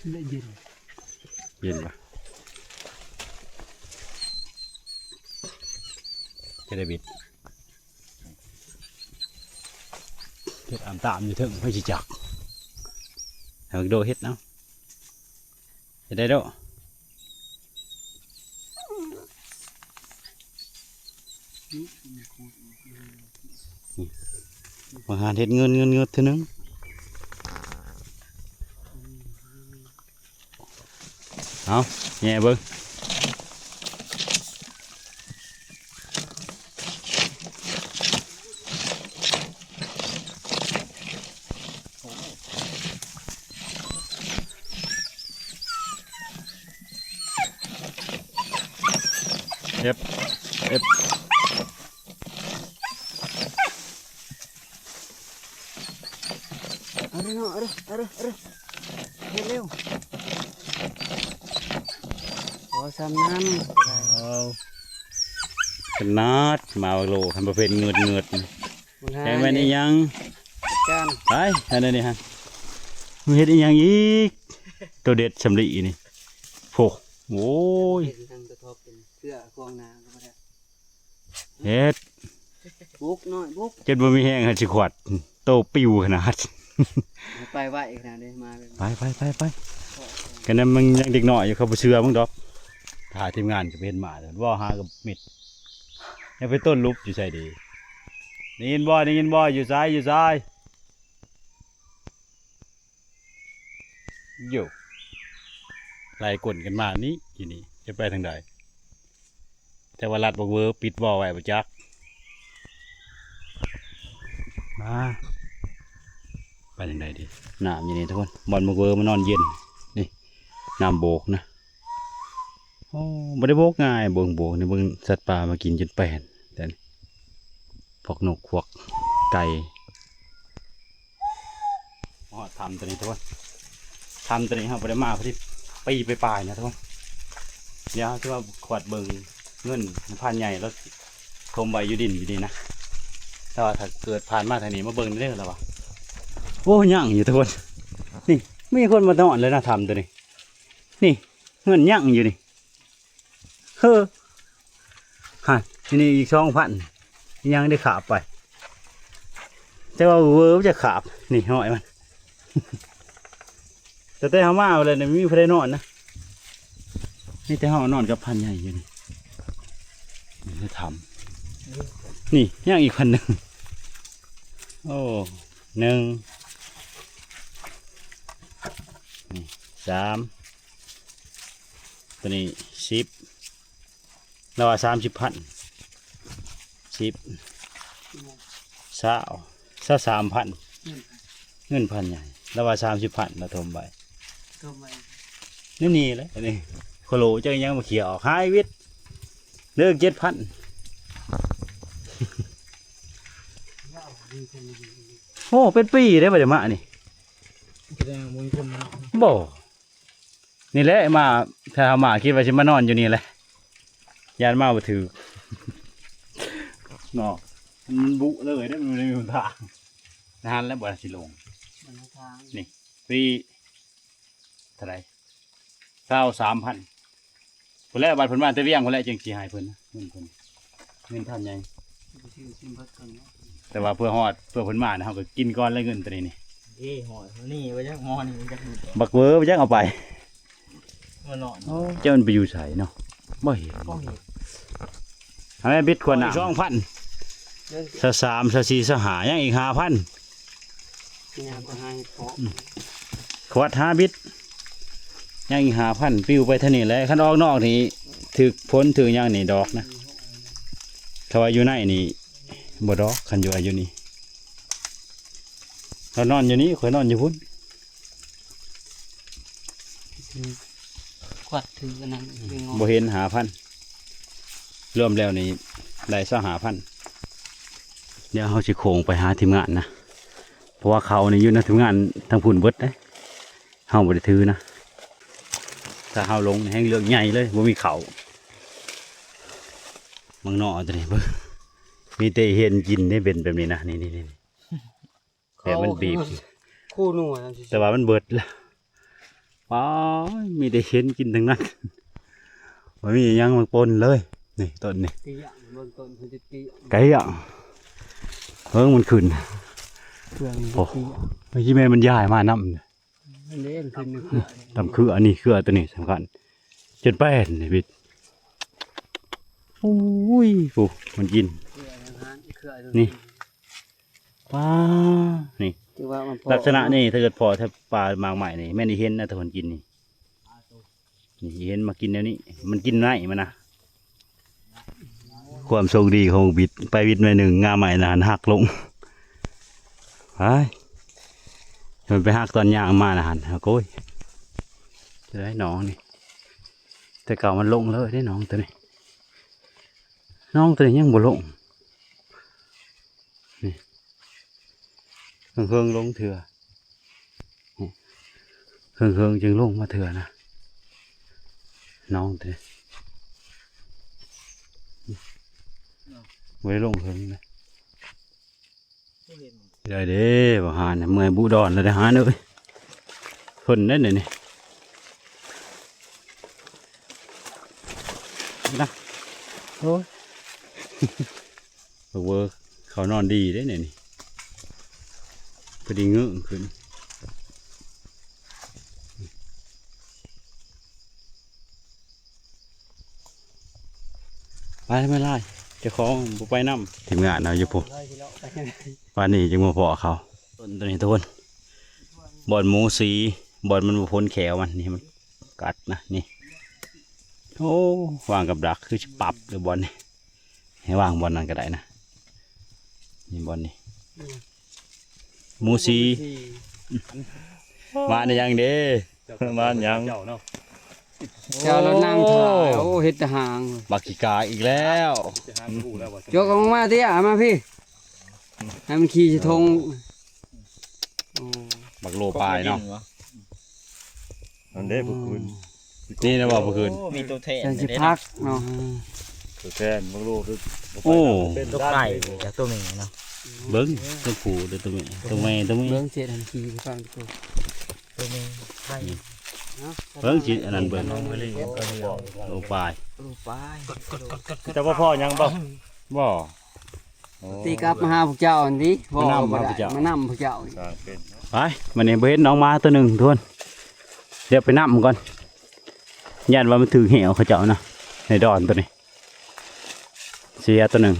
ໄດ້ເຢັນ ເຢັນປະ? ຈະໄດ້ບິດ ເຮັດອາມຕາມຢູ່ເທິງ ໃຜຊິຈັກ ໃຫ້ບັກໂດເຮັດເອົາ ເຮັດໄດ້ໂດ. ບັງຫານເຮັດເງິນເງິນເງິນເທື່ອໜຶ່ງ ເອົາແຫຍ່ເບິ່ງ ເອັບ ເອັບ ເອົາເດີເນາະ ເອົາເດີ ເອົາເດີ ເອົາເດີ ເຮັດເລັວ ພໍສ່ຳນັ້ນກໍໄດ້ ເອົາ ຂະໜາດມາໂລ ຄັນບໍ່ເປັນເງິດເງິດ ແທງແມ່ນອີ່ຫຍັງ ຈານ ໄປ ອັນນີ້ຫັ້ນ ມຶງເຮັດອີ່ຫຍັງອີກ ໂຕເດັດສຳລີນີ້ ໂພ ໂອ້ຍ ເຮັດທາງກະທົບເປັນເຄືອຂອງໜ້າກໍບໍ່ໄດ້ ເຮັດ ບຸກນ້ອຍບຸກ ຈົນບໍ່ມີແຮງໃຫ້ຊິຂວັດ ໂຕປິວຂະໜາດ ໄປໄວຂະໜາດເດ້ ມາ ໄປ ໄປ ໄປ ໄປ ກະນັ້ນມັນຍັງເດັກນ້ອຍຢູ່ ເຂົາບໍ່ເຊື່ອມຶງດອກ ຖ້າທີມງານກໍເຫັນໝາ ເວົ້າຫາກັບມິດ ຍັງໄປຕົ້ນຫຼຸບຢູ່ໃສເດ ໄດ້ຍິນບໍ່ ໄດ້ຍິນບໍ່ ຢູ່ໃສ ຢູ່ໃສ ໂຢ ໄລ່ກົນກັນມານີ້ ຢູ່ນີ້ ຈະໄປທາງໃດ ແຕ່ວ່າລັດບັກເວີປິດບໍ່ໄວ້ບໍ່ຈັກ ມາ ໄປທາງໃດດີ ນ້ຳຢູ່ນີ້ທຸກຄົນ ບ່ອນບັກເວີມານອນເຢັນ ນີ້ ນ້ຳໂບກນະ ໂອ້ ບໍ່ໄດ້ໂບກງ່າຍ ເບິ່ງໂບກນີ້ ເບິ່ງສັດປ່າມາກິນຈົນແປນ ແຕ່ນີ້ ພວກນົກພວກໄກ່ ຮອດຖ້ຳຕົວນີ້ທຸກຄົນ ຖ້ຳຕົວນີ້ເຮົາບໍ່ໄດ້ມາພໍດີປີປາຍໆນະທຸກຄົນ ດຽວເຮົາຊິມາຂວັດເບິ່ງເງິນພັນໃຫຍ່ລາວຖົມໄວ້ຢູ່ດິນຢູ່ນີ້ນະ ແຕ່ວ່າຖ້າເກີດຜ່ານມາທາງນີ້ມາເບິ່ງເດີລາວວ່າ ໂອ້ ຍັງຢູ່ທຸກຄົນ ນີ້ມີຄົນມານອນເລີຍນະ ຖ້ຳຕົວນີ້ ນີ້ເງິນຍັງຢູ່ນີ້ ເຮີ ຫັ້ນ ທີນີ້ອີກສອງພັນ ຍັງໄດ້ຂາບໄປ ແຕ່ວ່າເວີຈະຂາບ ນີ້ຫ້ອຍມັນ ແຕ່ ແຕ່ເຮົາມາແລ້ວນີ້ ມີຜູ້ໃດນອນນະ ມີແຕ່ເຮົານອນກັບພັນໃຫຍ່ຢູ່ນີ້ ໃນຖ້ຳ ນີ້ຍັງອີກພັນໜຶ່ງ ໂອ້ ໜຶ່ງ ນີ້ ສາມ ຕົວນີ້ ສິບ ລາວວ່າສາມສິບພັນ ສິບ ຊາວ ຊາວສາມພັນ ເງິນພັນໃຫຍ່ ລາວວ່າສາມສິບພັນ ລາວຖົມໄວ້ ຖົມໄວ້ ນີ້ ນີ້ແຫຼະ ອັນນີ້ ໂຄໂລ ຈັກອີ່ຫຍັງມາເຂົ້ຍອອກ ຫາຍວິດ ເລີກເຈັດພັນ ໂອ້ ເປັນປີເດ້ບໍ່ໄດ້ມານີ້ ແສດງວ່າບໍ່ມີຄົນມາ ບໍ່ ນີ້ແຫຼະມາ ຖ້າເຮົາມາຄິດວ່າຊິມານອນຢູ່ນີ້ແຫຼະ ຢ້ານມາບໍ່ຖືກເນາະ ມັນບຸເລີຍເດ້ ມັນບໍ່ໄດ້ມີຫົນທາງ ນັ້ນແຫຼະ ບໍ່ຊິລົງ ບໍ່ມີທາງ ນີ້ ປີ ເທົ່າໃດ ຊາວສາມພັນ ພຸ້ນແຫຼະ ບັດເພິ່ນມາແຕ່ວຽງພຸ້ນແຫຼະ ຈຶ່ງຊິໃຫ້ເພິ່ນ ເງິນເພິ່ນ ເງິນພັນໃຫຍ່ ໄປຊື້ຊິມເບິດກ່ອນເນາະ ແຕ່ວ່າເພື່ອຮອດ ເພື່ອເພິ່ນມານະ ເຮົາກໍກິນກ່ອນແລ້ວເງິນຕົວນີ້ນີ້ ເອ້ ຮອດນີ້ວ່າຍັງ ຮອດນີ້ມັນຈັກດູດ ບັກເວີວ່າຍັງເອົາໄປ ມານອນ ໂອ້ ເຈົ້າມັນໄປຢູ່ໃສເນາະ ບໍ່ເຫັນ ບໍ່ເຫັນ ເອົາແມ່ບິດຂວດນ້ຳ ສອງພັນ ຊາວສາມ ຊາວສີ່ ຊາວຫ້າ ຍັງອີກຫ້າພັນ ຍາມກໍຫາເຫັດເພາະ ອືມ ຂວດຫ້າບິດ ຍັງອີກຫ້າພັນ ປິວໄປເທົ່ານີ້ແຫຼະ ຄັນອອກນອກນີ້ ຖືກຝົນຖືກຫຍັງນີ້ດອກນະ ຖ້າວ່າຢູ່ໃນນີ້ບໍ່ດອກ ຄັນຢູ່ ຢູ່ນີ້ ເຮົານອນຢູ່ນີ້ ຂ້ອຍນອນຢູ່ພຸ້ນ ກວາດຖືອັນນັ້ນ ບໍ່ເຫັນ ຫ້າພັນ ລວມແລ້ວນີ້ໄດ້ຊາວຫ້າພັນ ດຽວເຮົາຊິໂຄ້ງໄປຫາທີມງານນະ ເພາະວ່າເຂົານີ້ຢູ່ນຳທີມງານທາງພຸ້ນເບິດເດ້ ເຮົາບໍ່ໄດ້ຖືນະ ຖ້າເຮົາລົງນີ້ແຮ່ງເລື່ອງໃຫຍ່ເລີຍ ບໍ່ມີເຂົ້າ ມັງເນາະ ຕົວນີ້ເບິ່ງ ມີແຕ່ເຫັນກິນເດ້ ເປັນແບບນີ້ນະ ນີ້ໆໆ ແບບມັນບີບ ຄູ່ໜູນະ ແຕ່ວ່າມັນເບິດລະ ປາຍ ມີແຕ່ເຫັນກິນທັງນັ້ນ ບໍ່ມີຫຍັງມາປົນເລີຍ. ນີ້ຕົ້ນນີ້ ເກຍ ເບິ່ງຕົ້ນເພິ່ນຈະເກຍ ເກຍ ເບິ່ງມັນຂຶ້ນ ເຄື່ອງ ໂອ້ ເກຍ ເມື່ອກີ້ແມ່ນມັນຍ້າຍມານຳ ອັນນີ້ຄື ດຳເຄືອ ອັນນີ້ເຄືອຕົວນີ້ສຳຄັນ ຈົນແປ້ນນີ້ບິດ. ໂອ້ຍ ໂອ້ ມັນກິນ ເຄືອ ເຄືອ ນີ້ ປາ ນີ້ ຖືວ່າມັນພໍ ລັກສະນະນີ້ ຖ້າເກີດພໍ້ແຖວປ່າໝາກໄມ້ນີ້ ແມ່ນໄດ້ເຫັນນະ ຖ້າເພິ່ນກິນນີ້ ນີ້ເຫັນມາກິນແນວນີ້ ມັນກິນໄມ້ມັນນະ. ຄວາມໂຊກດີຂອງບິດ ໄປບິດໜ້ອຍໜຶ່ງ ງ່າໄມ້ນະຫັ້ນຫັກລົງ. ໄປ ມັນໄປຫັກຕອນຍ່າງມານະຫັ້ນ ໂອ້ຍ ຈະໄດ້ໜອງນີ້ ແຕ່ເກົ່າມັນລົງເລີຍເດ້ໜອງຕົວນີ້ ໜອງຕົວນີ້ຍັງບໍ່ລົງ ນີ້ ເຫິງໆລົງເທື່ອ ເຫິງໆຈຶ່ງລົງມາເທື່ອນະ ໜອງເດ້ ບໍ່ໄດ້ລົງເຫິງນະ. ໄດ້ເດ້ ບັກຫານ ເມື່ອຍບຸດອນແລ້ວເດ້ຫານເອີຍ ເພິ່ນໄດ້ນີ້ ນະ ໂອ້ຍ ເວີ ເຂົານອນດີເດ້ນີ້ ນີ້ ພໍດີເງີ້ຂຶ້ນ ໄປແມ່ນຫຼາຍ ເຈົ້າຂອງບໍ່ໄປນຳ ທີມງານເຮົາຢູ່ພຸ້ນ ປ່ານນີ້ຈຶ່ງມາພໍ້ເຂົາ ຕົ້ນຕົວນີ້ທຸກຄົນ ບ່ອນໝູສີ ບ່ອນມັນບໍ່ພົ້ນແຂ້ວມັນ ນີ້ມັນ ກັດນະນີ້ ໂອ້ ວາງກັບດັກຄືຊິປັບເລີຍບ່ອນນີ້ ໃຫ້ວາງບ່ອນນັ້ນກໍໄດ້ນະ ນີ້ບ່ອນນີ້ ອືມ ໝູສີ ໝູສີ ມາໄດ້ຫຍັງເດ້ ມາຫຍັງ ເຈົ້າລະນັ່ງຖ່າຍ ໂອ້ ເຮັດແຕ່ຫາງ ບັກຂີ້ກາອີກແລ້ວ ຈະຫາງຮູ້ແລ້ວວ່າ ຈົກອອກມາຕິ ເອົາມາພີ້ ໃຫ້ມັນຂີ່ຊິທົ່ງ ໂອ້ ບັກໂລປາຍເນາະ ນັ້ນເດ້ ອືມ ເມື່ອຄືນ ນີ້ນະບໍ່ ເມື່ອຄືນ ໂອ້ ມີຕົວແທນ ຈັ່ງຊິພັກເນາະ ຕົວແທນບັກໂລຄື ໂອ້ ເປັນຕົວໄຂ່ ຈາກຕົວແມ່ເນາະ ເບິ່ງ ຕົວຜູ້ ຕົວແມ່ ຕົວແມ່ ຕົວແມ່ ເບິ່ງເຈັດອັນຂີ່ຟັງຕົວ ຕົວແມ່ໄຂ່ ເບິ່ງຊິອັນນັ້ນເບິ່ງ ໂລປາຍ ໂລປາຍ ເຈົ້າບໍ່ພໍ້ຫຍັງບໍ່ ບໍ່ ໂອ້ ຕີກັບມາຫາພວກເຈົ້າຫັ້ນຕິ ມານຳພວກເຈົ້າ ມານຳພວກເຈົ້າ ໄປ ມື້ນີ້ບໍ່ເຫັນນ້ອງໝາຕົວໜຶ່ງທຸກຄົນ ດຽວໄປນຳກ່ອນ ຢ້ານວ່າມັນຖືກແຮ້ວເຂົາເຈົ້ານະ ໃນດອນຕົວນີ້ ເສຍຕົວໜຶ່ງ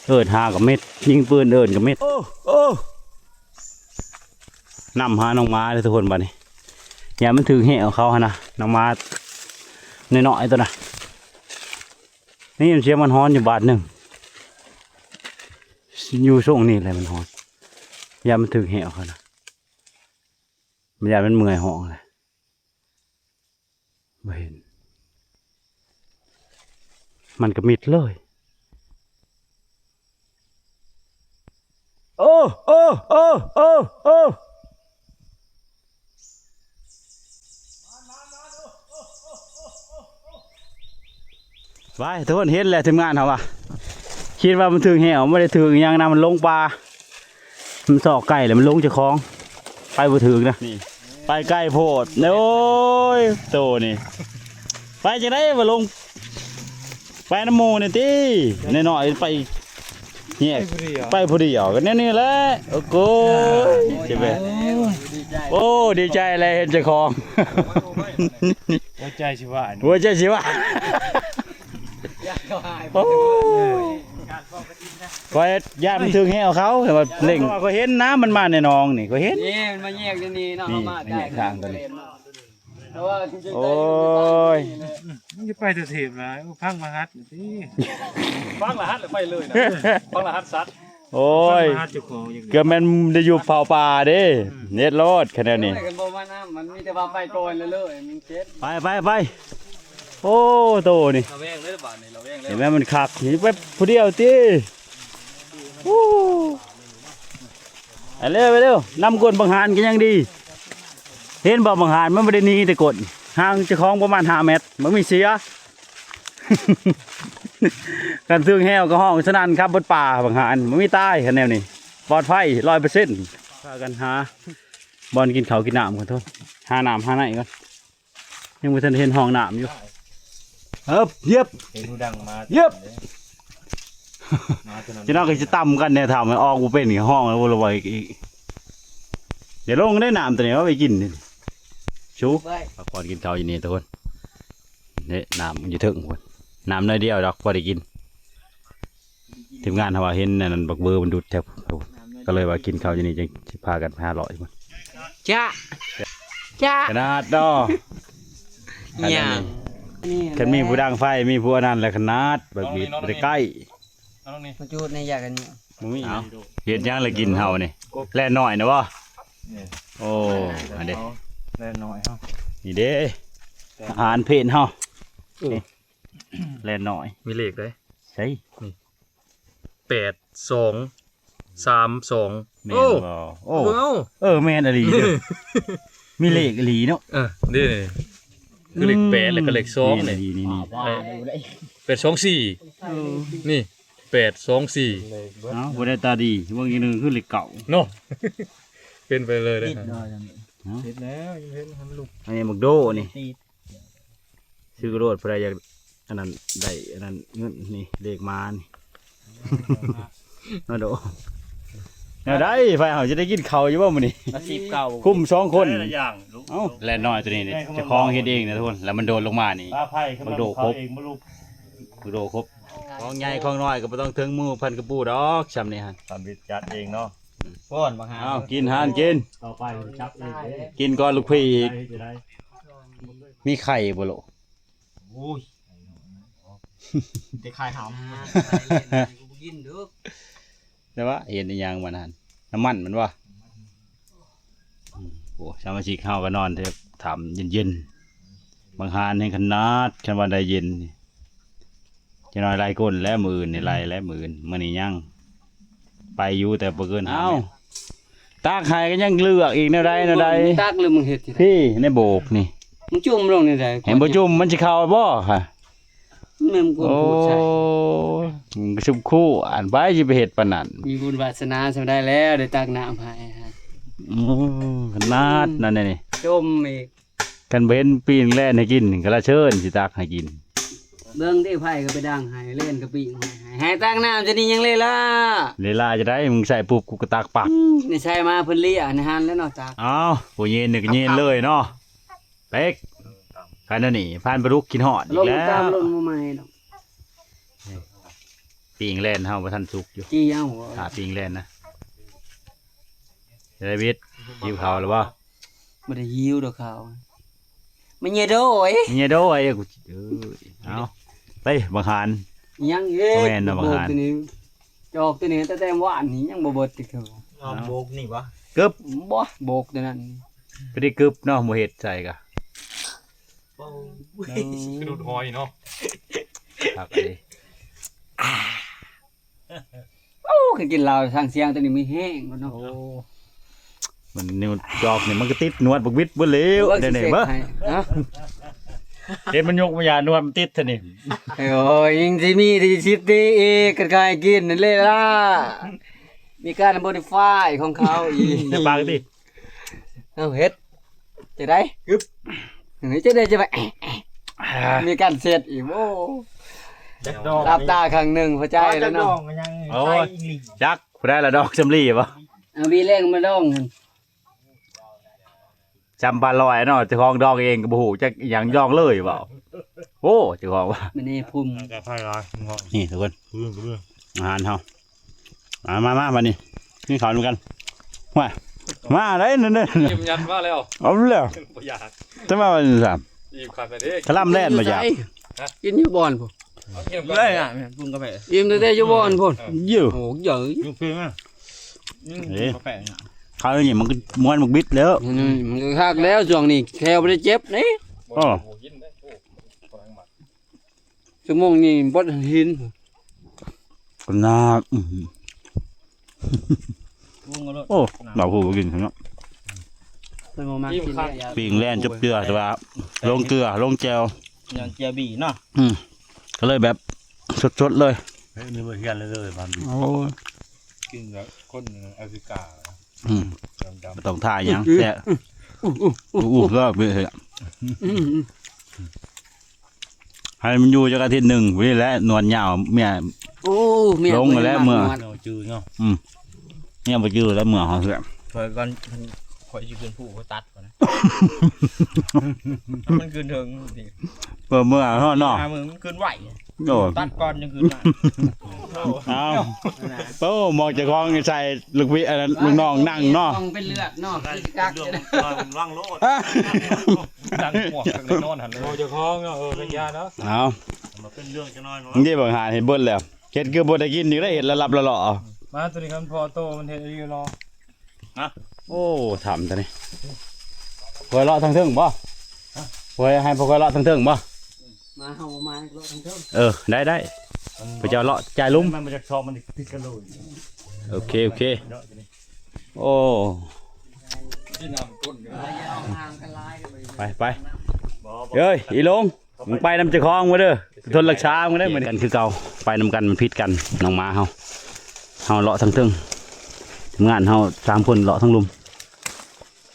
ເອີ້ນຫາກໍເມັດ ຍິງປືນເອີ້ນກໍເມັດ ໂອ້ ໂອ້ ນຳຫານ້ອງໝາເດີ້ທຸກຄົນ ບາດນີ້ ຢ້ານມັນຖືກແຮ້ວເຂົາຫັ້ນນະ ນ້ອງໝານ້ອຍໆຕົວນະ ນີ້ມັນເສຍມັນຮ້ອນຢູ່ບາດໜຶ່ງ ຢູ່ຊ່ວງນີ້ແຫຼະມັນຮ້ອນ ຢ້ານມັນຖືກແຮ້ວເຂົານະ ມັນຢ້ານມັນເມື່ອຍຮ້ອງແຫຼະ ບໍ່ເຫັນ ມັນກໍມິດເລີຍ ໂອ້ ໂອ້ ໂອ້ ໂອ້ ໂອ້ ໄປ ທຸກຄົນເຫັນແລ້ວ ທີມງານເຮົາວ່າ ຄິດວ່າມັນຖືກແຮ້ວ ມັນບໍ່ໄດ້ຖືກຫຍັງນະ ມັນລົງປ່າ ມັນຊອກໄກ່ແລ້ວມັນລົງເຈົ້າຂອງ ໄປບໍ່ຖືກນະ ນີ້ ໄປໄກໂພດ ໂອ້ຍ ໂຕນີ້ ໄປຈັ່ງໃດວ່າລົງ ໄປນຳໝູ່ນີ້ຕິ ນ້ອຍໆໄປແຍກ ໄປຜູ້ດຽວ ໄປຜູ້ດຽວ ກໍແນວນີ້ແຫຼະ ໂອ້ໂກຍ ເຈັບເວີຍ ໂອ້ ດີໃຈແຫຼະເຫັນເຈົ້າຂອງ ຫົວໃຈຊິວາຍ ຫົວໃຈຊິວາຍ ໂອ້ຍ ຂ້ອຍຢ້ານມັນຖືກແຮ້ວເຂົາ ແຕ່ວ່າເລັ່ງ ຂ້ອຍເຫັນນະ ມັນມາໃນໜອງນີ້ ຂ້ອຍເຫັນ ນີ້ມັນມາແຍກຢູ່ນີ້ເນາະ ນີ້ ເຮົາມາ ມາແຍກທາງຕົວນີ້ ແຕ່ວ່າ ໂອ້ຍ ມັນຈະໄປແຕ່ເທບຫຼາຍ ເອີ ພັງລະຫັດຕິ ພັງລະຫັດແລ້ວໄປເລີຍນະ ພັງລະຫັດສັດ ໂອ້ຍ ພັງລະຫັດເຈົ້າຂອງ ເກືອບແມ່ນໄດ້ຢູ່ເຝົ້າປ່າເດ້ ອືມ ເຮັດໂລດຂະແນວນີ້ ໂອ້ຍ ຄັນບໍ່ມານຳ ມັນມີແຕ່ວ່າໄປກ່ອນເລີຍ ມັນເຈັບ ໄປ ໄປ ໄປ ໂອ້ ໂຕນີ້ ລະແວງເລີຍບາດນີ້ ລະແວງແລ້ວ ເຫັນໄໝ ມັນຄັກ ນີ້ໄປຜູ້ດຽວຕິ ໂອ້ ໄປເລັວ ໄປເລັວ ນຳກົ້ນບັກຫານກໍຍັງດີ ເຫັນບໍ່ບັກຫານ ມັນບໍ່ໄດ້ໜີແຕ່ກົ້ນ ຫ່າງເຈົ້າຂອງປະມານຫ້າແມັດ ບໍ່ມີເສຍ ຄັນຖືກແຮ້ວກໍຮ້ອງສະໜັ່ນຄັບເບິດປ່າບັກຫານ ບໍ່ມີຕາຍ ຄັນແນວນີ້ ປອດໄພຮ້ອຍເປີເຊັນ ພາກັນຫາ ບ່ອນກິນເຂົ້າກິນນ້ຳກ່ອນທຸກຄົນ ຫານ້ຳຫາໃນກ່ອນ ຍັງບໍ່ທັນເຫັນຫ້ອງນ້ຳຢູ່ ເອີບ ເຢັບ ເຫັນຫູດັງມາ ເຢັບ ມາເທື່ອນັ້ນ ຈະນອນກໍຈະຕຳກັນແດ່ ຖ້າມັນອອກບໍ່ເປັນ ຫ້ອງແລ້ວບໍ່ລະວ່າອີກ ດຽວລົງໄດ້ນ້ຳຕົວນີ້ເອົາໄປກິນ ຊູ ໄດ້ ພັກຜ່ອນກິນເຂົ້າຢູ່ນີ້ທຸກຄົນ ນີ້ນ້ຳຢູ່ເທິງພຸ້ນ ນ້ຳໜ້ອຍດຽວດອກ ພໍໄດ້ກິນ ທີມງານເຮົາວ່າເຫັນອັນນັ້ນ ບັກເບີມັນດຸດແທ້ ກໍເລີຍວ່າກິນເຂົ້າຢູ່ນີ້ ຈັ່ງຊິພາກັນໄປຫາເລາະຢູ່ພຸ້ນ ຈະ ຈະ ຂະໜາດເນາະ ຫຍັງ ອັນນັ້ນນີ້ ຄັນມີຜູ້ດັງໄຟ ມີຜູ້ອັນນັ້ນແຫຼະ ຂະໜາດ ບັກບິດບໍ່ໄດ້ໃກ້ ເອົາລົງນີ້ ມາຈູດໃນຢາກອັນນີ້ ບໍ່ມີ ເອົ້າ ເຮັດຫຍັງລະກິນເຮົານີ້ ແລ່ນນ້ອຍນະບໍ່ ນີ້ ໂອ້ ອັນເດ້ ແລ່ນນ້ອຍເຮົາ ນີ້ເດ້ ອາຫານເພນເຮົາ ເອີ ແລ່ນນ້ອຍ ມີເລກເດ້ ໃສ ນີ້ ແປດສອງສາມສອງ ແມ່ນບໍ່ ໂອ້ ເບິ່ງເອົາ ເອີ ແມ່ນອີ່ຫຼີເດີ ມີເລກອີ່ຫຼີເນາະ ເອີ ນີ້ ຄືເລກແປດ ແລ້ວກໍເລກສອງ ແມ່ນອີ່ຫຼີນີ້ ນີ້ ແປດສອງສີ່ ເອີ ນີ້ ແປດສອງສີ່ ເອົ້າ ບໍ່ໄດ້ຕາດີ ເບິ່ງຢ່າງໜຶ່ງຄືເລກເກົ້າເນາະ ເປັນໄປເລີຍເດ້ ເນາະ ເຮັດແລ້ວ ຍັງເຫັນມັນລຸກ ອັນນີ້ບັກໂດນີ້ ຊື້ໂລດ ຜູ້ໃດຢາກອັນນັ້ນໄດ້ອັນນັ້ນເງິນນີ້ ເລກມານີ້ ມາໂດ ແນວໃດ ໄຟເຮົາຈະໄດ້ກິນເຂົ້າຢູ່ບໍ່ມື້ນີ້ ອາຊີບເກົ່າ ຄຸ້ມສອງຄົນ ເອົ້າ ແລ່ນນ້ອຍຕົວນີ້ນີ້ ເຈົ້າຂອງເຮັດເອງນະທຸກຄົນ ແລ້ວມັນໂດດລົງມານີ້ ບັກໂດຄົບ ບັກໂດຄົບ ຂອງໃຫຍ່ຂອງນ້ອຍກໍບໍ່ຕ້ອງເຖິງມືພັນກະປູດອກ ຊ່ຳນີ້ຫັ້ນ ສຳລິດຈັດເອງເນາະ ອືມ ປ້ອນບັກຫາ ເອົາ ກິນຫັ້ນກິນ ຕໍ່ໄປຈັບເອງເດ້ ກິນກ່ອນລູກພີ່ອີກ ເຮັດຈັ່ງໃດ ມີໄຂ່ບໍ່ໂລະ ໂອ້ຍ ແຕ່ຄາຍຫຳ ອ່າ ໃສ່ເຫຼັ້ນໃຫ້ກູບໍ່ກິນເດີ້ ແຕ່ວ່າເຫັນອີ່ຫຍັງວະນັ້ນ ນ້ຳມັນແມ່ນບໍ່ ອືມ ໂອ້ ສະມາຊິກເຮົາກໍນອນແທ້ ຖ້ຳເຢັນໆ ບັງຫານແຮງຂະໜາດ ຄັນວ່າໄດ້ເຢັນນີ້ ຈັກໜ້ອຍໄລ່ກົ້ນແລ້ວ ມື້ອື່ນນີ້ໄລ່ແລ້ວ ມື້ອື່ນ ມື້ນີ້ຍັງ ໄປຢູ່ແຕ່ບໍ່ເກີນຫ້າແມັດ ເອົ້າ ຕັກໃຫ້ກໍຍັງເລືອກອີກ ແນວໃດແນວໃດ ຕັກຫຼືມຶງເຮັດຈັ່ງໃດ ພີ້ ໃນໂບກນີ້ ມຶງຈຸ່ມລົງແນວໃດ ເຫັນບໍ່ຈຸ່ມມັນຊິເຂົ້າບໍ່ຫະ ແມ່ນຄົນ ໂອ້ ຜູ້ໃຊ້ ມຶງກໍຊຸບຄູ່ ອັນໃຜຊິໄປເຮັດປານນັ້ນ ມີບຸນວາສະໜາສ່ຳໃດແລ້ວ ໄດ້ຕັກນ້ຳໃຫ້ຫະ ໂອ້ ຂະໜາດນັ້ນນີ້ ຈົມອີກ ຄັນບໍ່ເຫັນປີ້ງແລ່ນໃຫ້ກິນກໍລະເຊີນຊິຕັກໃຫ້ກິນ ເບິ່ງຕິ ໃຜກໍໄປດັງໃຫ້ ແລ່ນກໍປີ້ງໃຫ້ ໃຫ້ຕັກນ້ຳຈະນີ້ຍັງເລລາ ເລລາຈະໄດ້ ມຶງໃສ່ປຸບກູກໍຕັກປັບ ອືມ ນີ້ໃສ່ມາເພິ່ນເລຍໃນຫັ້ນແລ້ວເນາະ ຕັກ ອ້າວ ຜູ້ເຢັນນີ້ກໍເຢັນເລີຍເນາະ ເປັກ ຄັນອັນນີ້ ຜ່ານປາດຸກກິນຮອດອີກແລ້ວ ລົງຕາມລົງມາໃໝ່ດອກ ປີ້ງແລ່ນເຮົາບໍ່ທັນສຸກຢູ່ ຈີ່ເອົາ ຖ້າປີ້ງແລ່ນນະ ເດວິດ ຫິວເຂົ້າແລ້ວບໍ່? ບໍ່ໄດ້ຫິວດອກເຂົ້າ ມັນເຍໂດຍ ມັນເຍໂດຍ ເອີຍ ກູ ເອີຍ ເອົາ ໄປບັກຫານ ຍັງອີກ ບໍ່ແມ່ນເນາະ ບັກຫານ ໂບກຕົວນີ້ ຈອກຕົວນີ້ຕັ້ງແຕ່ວານນີ້ຍັງບໍ່ເບິດຈັກເທື່ອ ອ້າວ ໂບກນີ້ບໍ່? ກຶບ ບໍ່ ໂບກຕົວນັ້ນ ບໍ່ໄດ້ກຶບເນາະ ບໍ່ເຮັດໃສ່ກະ ໂອ້ຍ ສະດຸດຫອຍເນາະ ຄັກເລີຍ ໂອ້ ຄັນກິນເຫຼົ້າທາງສຽງຕົວນີ້ມີແຮງເນາະ ໂອ້ ມັນນິ້ວຈອກນີ້ມັນກໍຕິດໜວດບັກບິດເບິດແລ້ວ ໂອ້ຍ ເດນີ້ ຊິເຊັກ ເບິ່ງ ໃຫ້ ຮະ ເຫັນມັນຍົກມາຢາໜວດມັນຕິດເທື່ອນີ້ ໂອ້ຍ ຍັງຊິມີທີ່ສິດຕີອີກ ກັນກາຍກິນນັ້ນເລີຍລະ ມີການໂມດິຟາຍຂອງເຂົາອີກ ໃນປາກຕິ ເອົາເຮັດ ຈະໄດ້ ກຶບ ເຮັດຈັ່ງໃດຈະໄປ ມີການເຊັດອີກ ໂອ້ ຈັກດອກ ຫຼັບຕາຂ້າງໜຶ່ງ ພໍໃຈແລ້ວເນາະ ຈັກດອກກໍຍັງ ໂອ້ຍ ໃສ່ອີ່ຫຼີ ຈັກຜູ້ໃດລະດອກສຳລີບໍ່ ເອົາບີແລງມາດອງ ຈຳປາລອຍເນາະ ເຈົ້າຂອງດອງເອງກໍບໍ່ຮູ້ຈັກອີ່ຫຍັງດອງເລີຍເວົ້າ ໂອ້ ເຈົ້າຂອງວ່າ ມື້ນີ້ພຸ້ມ ແຕ່ໄຜຫຼາຍເນາະ ນີ້ທຸກຄົນ ອືມ ອາຫານເຮົາ ມາ ມາ ມາ ບາດນີ້ ກິນເຂົ້ານຳກັນ ມາ ມາໄດ້ນັ້ນເດ້ ອີ່ມຍັດມາແລ້ວ ເອົາແລ້ວ ບໍ່ຢາກ ຈະມາວ່າຈັ່ງຊັ້ນ ອີ່ມຄັກແລ້ວເດ້ ຄະລຳແລ່ນບໍ່ຢາກ ກິນຢູ່ບ່ອນພຸ້ນ ເອົາເອີ ເອີ ປຸງກາແຟ ອີ່ມຕັ້ງແຕ່ຢູ່ບ່ອນພຸ້ນ ເອີ ຢູ່ ໂອ້ ໃຫຍ່ ຢູ່ເພິ່ນ ອືມ ເອີ ກາແຟ ຄາວນີ້ມັນກໍມ່ວນບັກບິດແລ້ວ ອືມ ມັນກໍຄັກແລ້ວ ຊ່ວງນີ້ແຂ້ວບໍ່ໄດ້ເຈັບນີ້ ໂອ້ ຊົ່ວໂມງນີ້ບໍ່ທັນເຫັນ ກໍໜາ ອືມ ໂອ້ ເຮົາຜູ້ບໍ່ກິນເນາະ ເພິ່ນບໍ່ມັກກິນ ປີ້ງແລ່ນຈົບເຈື່ອ ແຕ່ວ່າລົງເກືອ ລົງແຈ່ວ ຍ້ອນແຈ່ວບີເນາະ ອືມ ກໍເລີຍແບບສົດໆເລີຍ ເຮັດໃນເມືອງເຮືອນເລີຍ ບາງທີ ໂອ້ຍ ກິນແບບຄົນແອຟຣິກາ ອືມ ດຳໆ ບໍ່ຕ້ອງທ່າຫຍັງ ອືມ ແຊະ ອືມ ອືມ ອືມ ເລີກໄປເລີຍ ອືມ ອືມ ໃຫ້ມັນຢູ່ຈັກອາທິດໜຶ່ງ ນີ້ແຫຼະໜວດຍາວ ເມຍ ໂອ້ ເມຍ ລົງແລ້ວ ເມື່ອ ເອົາຈື່ເນາະ ອືມ ເມຍບໍ່ຈື່ແລ້ວ ເມື່ອເຮົາເທື່ອ ຂ້ອຍກ່ອນ ຂ້ອຍຊິຂຶ້ນພູ ຂ້ອຍຕັດກ່ອນນະ ມັນຂຶ້ນເທິງ ເມື່ອ ເມື່ອເນາະ ຫາມື້ມັນຂຶ້ນໄວ ໂອ້ ຕັດກ່ອນຈັ່ງຂຶ້ນມາ ເອົາ ໂອ້ ມອງເຈົ້າຂອງໃສ່ລູກພີ່ ອັນນັ້ນ ລູກນ້ອງນັ່ງເນາະ ຕ້ອງເປັນເລືອດເນາະ ຄືຊິກັກ ເລື່ອງ ລະວັງໂລດ ດັງໝວກກັນນອນຫັ້ນເລີຍ ເວົ້າເຈົ້າຂອງເນາະ ເອີ ເປັນຍາເນາະ ເອົາ ມັນເປັນເລື່ອງຈັກໜ້ອຍເນາະ ເດ້ບັກຫານເຮັດເບິດແລ້ວ ເຮັດຄືບໍ່ໄດ້ກິນຢູ່ເດ້ ເຮັດລະລັບລະຫຼໍ່ ມາ ໂຕນີ້ຄັນພໍໂຕມັນເຮັດອີ່ຫຼີເນາະ ຮະ ໂອ້ ຖ້ຳຕົວນີ້ ເພື່ອເລາະທາງເທິງບໍ່ ຮະ ເພື່ອໃຫ້ພວກຂ້ອຍເລາະທາງເທິງບໍ່ ມາ ເຮົາມາເລາະທາງເທິງ ເອີ ໄດ້ ໄດ້ ພວກເຈົ້າເລາະຈາຍລຸ່ມ ມັນບໍ່ຈັກຊອກ ມັນຕິດກັນໂລດ ໂອເຄ ໂອເຄ ໂອ້ ໄປ ໄປ ເອີຍ ອີຫຼົງ ມຶງໄປນຳເຈົ້າຂອງມາເດີ ທົນລັກສາມາເດີ ມື້ນີ້ກັນຄືເກົ່າ ໄປນຳກັນມັນຜິດກັນ ນ້ອງໝາເຮົາ ເຮົາເລາະທາງເທິງ ທີມງານເຮົາສາມຄົນເລາະທາງລຸ່ມ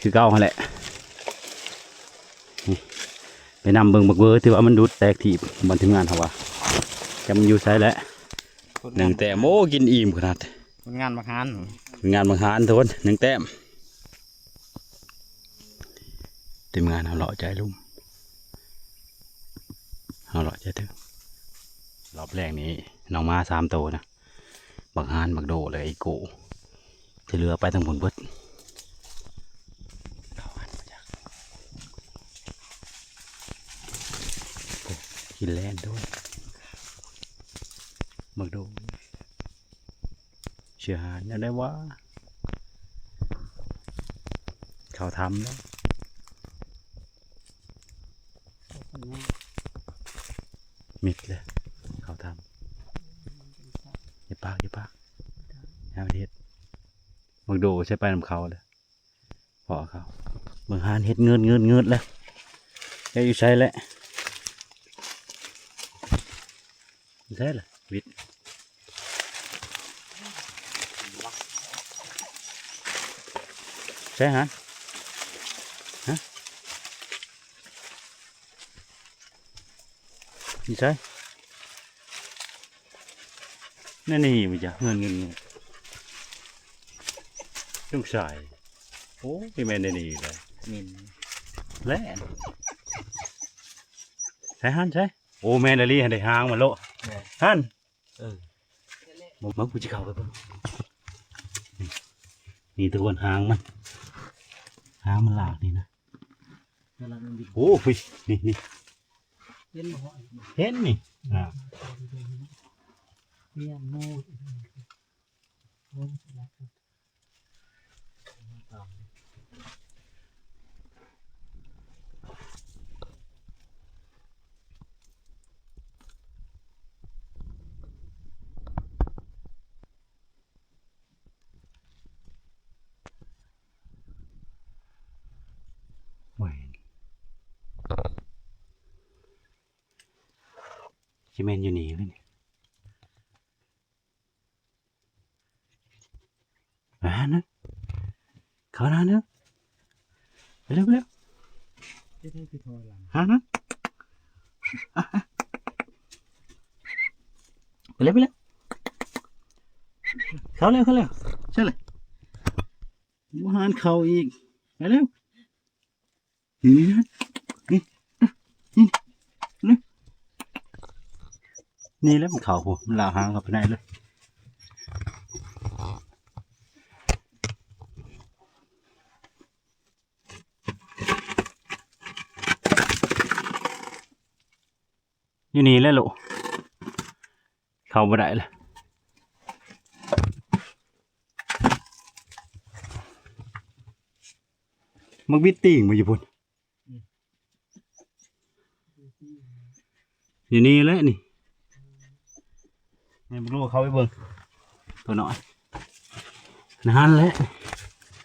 ຄືເກົ່າຫັ້ນແຫຼະ ນີ້ ໄປນຳເບິ່ງບັກເວີ ທີ່ວ່າມັນດຸດແຕກຖີບ ບ່ອນທີມງານເຮົາວ່າ ຈັກມັນຢູ່ໃສແຫຼະ ໜຶ່ງແຕ້ມ ໂອ້ ກິນອີ່ມຂະໜາດ ຜົນງານບັກຫານ ຜົນງານບັກຫານທຸກຄົນ ໜຶ່ງແຕ້ມ ທີມງານເຮົາເລາະຈາຍລຸ່ມ ເຮົາເລາະຈາຍເທິງ ຮອບແລກນີ້ນ້ອງໝາສາມໂຕນະ ບັກຫານ ບັກໂດ ແລ້ວກໍອີໂກ້ ທີ່ເຫຼືອໄປທາງພຸ້ນເບິດ ໂອ້ ກິນແລ່ນໂດຍ ບັກໂດ ເຊື້ອຫານແນວໃດວະ ເຂົ້າຖ້ຳແລ້ວ ມິດເລີຍ ເຂົ້າຖ້ຳ ຢ່າປາກ ຢ່າປາກ ຢ່າເຮັດ ບັກໂດໃສ່ໄປນຳເຂົາເລີຍ ພໍເຂົາ ບັກຫານເຮັດເງີດໆໆແລ້ວ ແລ້ວຢູ່ໃສແຫຼະ ໃສລະ ວິດ ໃສຫາ ຮະ ຢູ່ໃສ ໃນນີ້ບໍ່ຈັກ ເງີດໆໆ ສົງໄສ ໂອ້ ຊິແມ່ນໃນນີ້ແຫຼະ ແລ່ນ ໃສຫັ້ນ ໃສ ໂອ້ ແມ່ນອີ່ຫຼີ ຫັ້ນເດ້ ຫາງມັນໂລະ ແມ່ນ ຫັ້ນ ເອີ ມາ ກູຊິເຂົ້າໄປເບິ່ງ ນີ້ທຸກຄົນ ຫາງມັນ ຫາງມັນລາກນີ້ນະ ໂອ້ຍ ນີ້ ນີ້ ເຫັນບໍ່ ເຫັນນີ້ ອ່າ ເຫັນ ໂອ້ຍ ຊິແມ່ນຢູ່ນີ້ເລີຍນີ້ ອ່ານະ ເຂົ້ານະ ເນາະ ໄປເລັວ ໄປເລັວ ຫານະ ອ່ະ ອ່ະ ໄປເລັວ ໄປເລັວ ເຂົ້າເລັວ ເຂົ້າເລັວ ເຊີນເລີຍ ບໍ່ຫານເຂົ້າອີກ ໄປເລັວ. ນີ້ ນີ້ ນີ້ ນີ້ ນີ້ແຫຼະມັນເຂົ້າພຸ້ນ ມັນລາກຫາງເຂົ້າໄປໃນເລີຍ ຢູ່ນີ້ແຫຼະລູກ ເຂົ້າບໍ່ໄດ້ລະ ມັກບິດຕີງບໍ່ຢູ່ພຸ້ນ ອືມ ຢູ່ນີ້ແຫຼະນີ້ ໃຫ້ບັກໂລເຂົ້າໄປເບິ່ງ ຕົວນ້ອຍ ນັ້ນແຫຼະ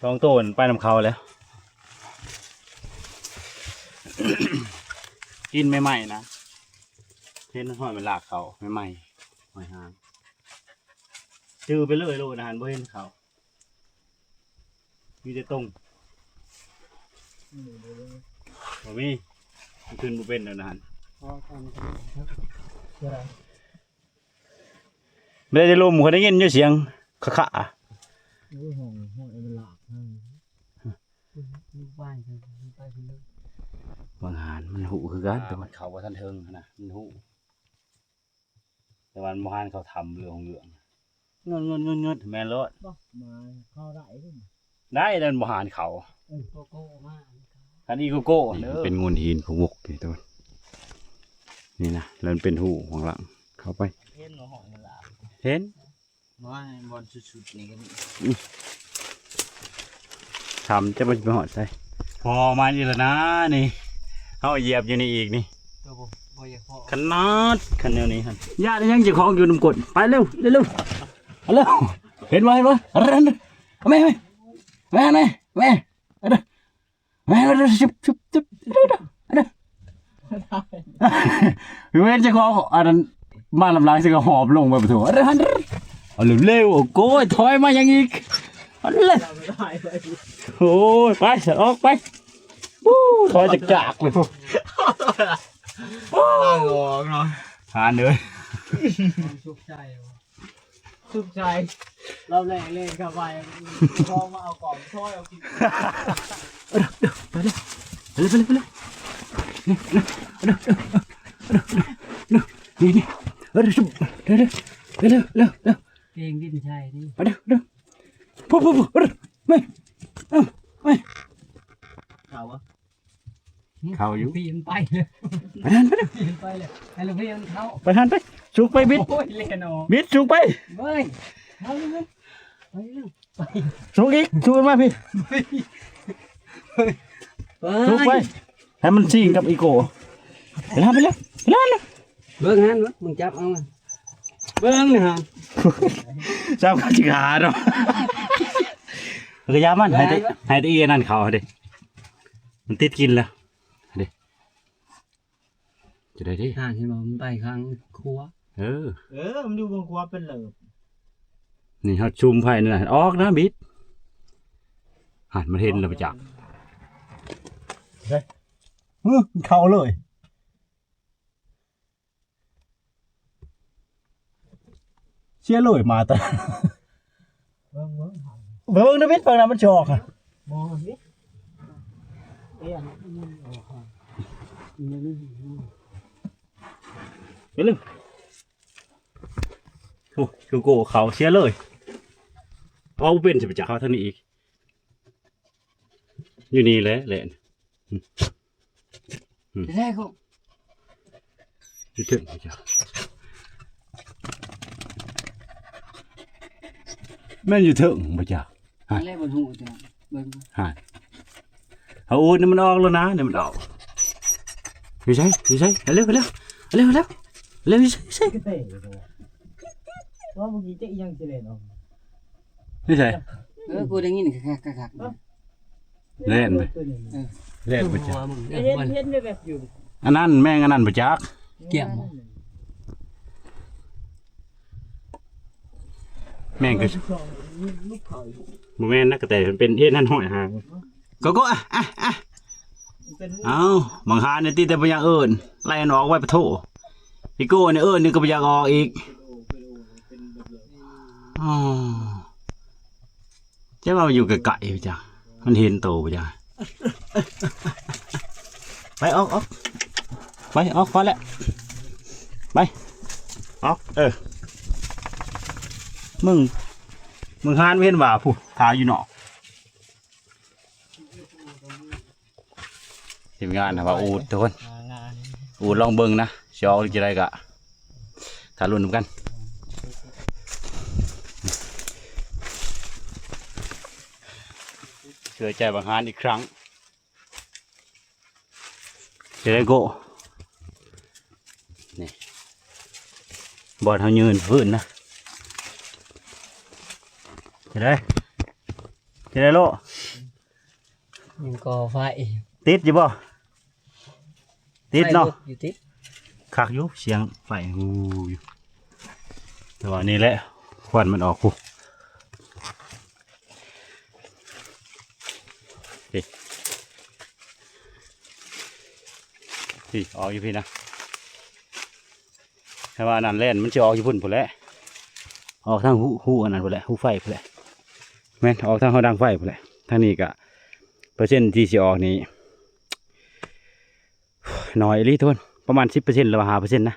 ສອງໂຕນັ້ນໄປນຳເຂົາແລ້ວ ກິນໃໝ່ໆນະ ເຫັນຫ້ອຍມັນລາກເຂົ້າໃໝ່ໆ ຫ້ອຍຫາງ ຈື່ໄປເລີຍໂລດ ນັ້ນບໍ່ເຫັນເຂົ້າ. ມີແຕ່ຕົງ ບໍ່ມີ ມັນຂຶ້ນບໍ່ເປັນແລ້ວນະຫັ້ນ. ບໍ່ໄດ້ລົມ ຂ້ອຍໄດ້ຍິນຢູ່ສຽງຄະໆ. ໂອ້ຍ ຫ້ອງ ຫ້ອງ ມັນລາກ ບາງຫານມັນຮູ້ຄືກັນ ແຕ່ມັນເຂົ້າບໍ່ທັນເຖິງຫັ້ນນະ ມັນຮູ້ ແຕ່ວ່າມັນບໍ່ຫານເຂົ້າຖ້ຳເລື່ອງຂອງເລື່ອງ ເງິດໆໆໆ ແມ່ນໂລດ. ບໍ່ ມາເຂົ້າໄດ້ເດ້ ໄດ້ ແຕ່ມັນບໍ່ຫານເຂົ້າ. ເອີ ໂກໂກ້ມາ ຄັນອີໂກໂກ້ເດີ ເປັນໂງ່ນຫີນຜະວົກນີ້ ໂຕນີ້ນະ ແລ້ວມັນເປັນຮູຂ້າງຫຼັງ ເຂົ້າໄປ ເຫັນບໍ່ ຫ້ອງມັນລາກ ເຫັນ. ມາບ່ອນສຸດໆນີ້ກໍມີ ອືມ ຖ້ຳຈະໄປ ຊິໄປຮອດໃສ? ພໍມາອີກແລ້ວນະນີ້ ເຮົາຢຽບຢູ່ນີ້ອີກນີ້ ໂຕບໍ່ ບໍ່ຢາກພໍ ຂະໜາດ ຄັນແນວນີ້ຫັ້ນ ຢ້ານຫຍັງ ເຈົ້າຂອງຢູ່ນຳກົ້ນ. ໄປເລັວ ເລັວໆ ເລັວ ເຫັນບໍ່ ເຫັນບໍ່? ເອົາແມ່ ເອົາແມ່ ແມ່ ແມ່ ເອົາເດີ. ເອີ ຊຶບ ຊຶບ ຊຶບ ເດີ ເດີ ເດີ ເດີ ເວັນຈະຂໍ ອັນນັ້ນ ມາລຳລາງຊິກໍຫອບລົງໄປປະໂທ ເອົາເລັວໆ ໂອ້ໂກຍ ຖອຍມາຫຍັງອີກ ເອົາເລີຍ ໂອ້ຍ ໄປ ອອກໄປ ໂອ້ ຖອຍຈາກໆເລີຍ ໂອ້ ທາງອອກເນາະ ທານເດີ ສຸກໃຈ. ສຸກໃຈ ລາວແລ່ນເຂົ້າໄປ ທອງມາເອົາກອງ ຊອຍເອົາກິນ ເອີ ເດີ ໄປເລີຍ ໄປເລີຍ ໄປເລີຍ ໄປເລີຍ ນີ້ ນີ້ ເອີ ເດີ ເດີ ເດີ ເດີ ເດີ ເດີ ເກງດິນໃສ່ນີ້ ໄປເດີ ເດີ ພຸ້ນ ພຸ້ນ ພຸ້ນ ເອີ ໄປ ເອີ ໄປ ເຂົ້າບໍ່? ເຂົ້າຢູ່ ພີ່ມັນໄປເລີຍ ໄປຫັ້ນ ໄປຫັ້ນ ພີ່ມັນໄປເລີຍ ໃຫ້ລູກພີ່ມັນເຂົ້າ ໄປຫັ້ນໄປ ສຸກໄປ ບິດ ໂອ້ຍ ເລນອອກ ບິດ ສຸກໄປ ເວີຍ ເອົາເລີຍ ໄປເລີຍ ສຸກອີກ ສຸກມາພີ່ ເວີຍ ສຸກໄປ ໃຫ້ມັນຊິງກັບອີໂກ ໄປແລ້ວ ໄປແລ້ວ ໄປແລ້ວ ເບິ່ງຫັ້ນ ເບິ່ງ ມຶງຈັບເອົາ ເບິ່ງນີ້ຫາ ຈັບກະຊິຂາເນາະ ກະຢ່າມັນ ໃຫ້ແຕ່ ໃຫ້ແຕ່ອີອັນນັ້ນເຂົ້າເດ້ ມັນຕິດກິນແລ້ວ ເດ້ ຈະໄດ້ເດ້ ຫາ ເຫັນບໍ່ ມັນໄປຂ້າງຄົວ ເອີ ເອີ ມັນຢູ່ເບື້ອງຄົວເປັນເລີບ ນີ້ເຮົາຊຸມໄຟນີ້ນະ ອອກນະ ບິດ ຫັ້ນ ມັນເຫັນແລ້ວປະຈັກ ເດ້ ເອີ ມັນເຂົ້າເລີຍ. ເສຍເລີຍມາແຕ່ ເບິ່ງ ເບິ່ງ ເບິ່ງນະ ບິດ ເບິ່ງນະ ມັນຊິອອກຫັ້ນ ບໍ່ ບິດ ເອີ ອັນນີ້ອອກຫັ້ນ ນີ້ ນີ້ ນີ້ ໄປເລີຍ ໂອ້ ໂກໂກ້ເຂົ້າເສຍເລີຍ ເອົາບໍ່ເປັນຊິໄປຈັກເຂົ້າທາງນີ້ອີກ. ຢູ່ນີ້ແຫຼະ ແຫຼະ ອືມ ອືມ ແທ້ໆ ຢູ່ເທິງ ແມ່ນຢູ່ເທິງບໍ່ຈັກ ຫັ້ນ ແລ້ວບໍ່ຮູ້ ເບິ່ງ ຫັ້ນ ເອົາ ໂອ້ຍ ນີ້ມັນອອກແລ້ວນະ ນີ້ມັນອອກ ຢູ່ໃສ ຢູ່ໃສ ເອົາເລັວ ເອົາເລັວ ເອົາເລັວ ເອົາເລັວ ເອົາເລັວ ຢູ່ໃສ ຢູ່ໃສ ວ່າເມື່ອກີ້ເຈາະອີ່ຫຍັງຊິແລ່ນອອກ ຢູ່ໃສ ເອີ ກູໄດ້ຍິນຄັກໆ ແລ່ນໄປ ເອີ ແລ່ນໄປ ເຫັນ ເຫັນແວບໆຢູ່ ອັນນັ້ນແມງອັນນັ້ນບໍ່ຈັກ ກ້ຽງບໍ່ ແມງກະ ບໍ່ແມ່ນນະ ກະແຕ ມັນເປັນເຫັນຫັ້ນຫ້ອຍຫາ ໂກໂກ້ ອະ ອະ ອະ ເອົາ ບັງຫານນີ້ຕິ ແຕ່ບໍ່ຢາກເອີ້ນ ໄລ່ມັນອອກໄວ້ປະໂທ ອີໂກ້ນີ້ເອີ້ນນີ້ກໍບໍ່ຢາກອອກອີກ ອໍ ຈັກວ່າຢູ່ໄກໆ ຈັ່ງ ມັນເຫັນໂຕບໍ່ຈັກ ໄປ ອອກ ອອກ ໄປ ອອກ ພໍແລ້ວ ໄປ ອອກ ເອີ ມຶງ ມຶງຫານເຫັນວ່າ ພຸ້ນ ຖ້າຢູ່ນອກ ທີມງານວ່າອູດທຸກຄົນ ອູດລອງເບິ່ງນະ ຊິອອກຫຼືຈັ່ງໃດກະຖ້າລຸ້ນນຳກັນ ເຊື່ອໃຈບັງຫານອີກຄັ້ງ ຈະໄດ້ໂກ ນີ້ ບ່ອນເຮົາຢືນພື້ນນະ ຈະໄດ້ ຈະໄດ້ໂລ ຍັງກໍ່ໄຟ ຕິດຢູ່ບໍ່? ຕິດເນາະ ໄຟລຸກຢູ່ຕິດ ຄັກຢູ່ ສຽງໄຟຮູ້ຢູ່ ແຕ່ວ່ານີ້ແຫຼະ ຄວັນມັນອອກພຸ້ນ ພີ້ ພີ້ ອອກຢູ່ພີ້ນະ. ແຕ່ວ່າອັນນັ້ນແລ່ນ ມັນຊິອອກຢູ່ພຸ້ນພຸ້ນແຫຼະ ອອກທາງຮູ ຮູອັນນັ້ນພຸ້ນແຫຼະ ຮູໄຟພຸ້ນແຫຼະ. ແມ່ນ ອອກທາງເຮົາດັງໄຟພຸ້ນແຫຼະ. ທາງນີ້ກະເປີເຊັນທີ່ຊິອອກນີ້ ໜ້ອຍອີ່ຫຼີທຸກຄົນ ປະມານສິບເປີເຊັນ ຫຼືວ່າຫ້າເປີເຊັນນະ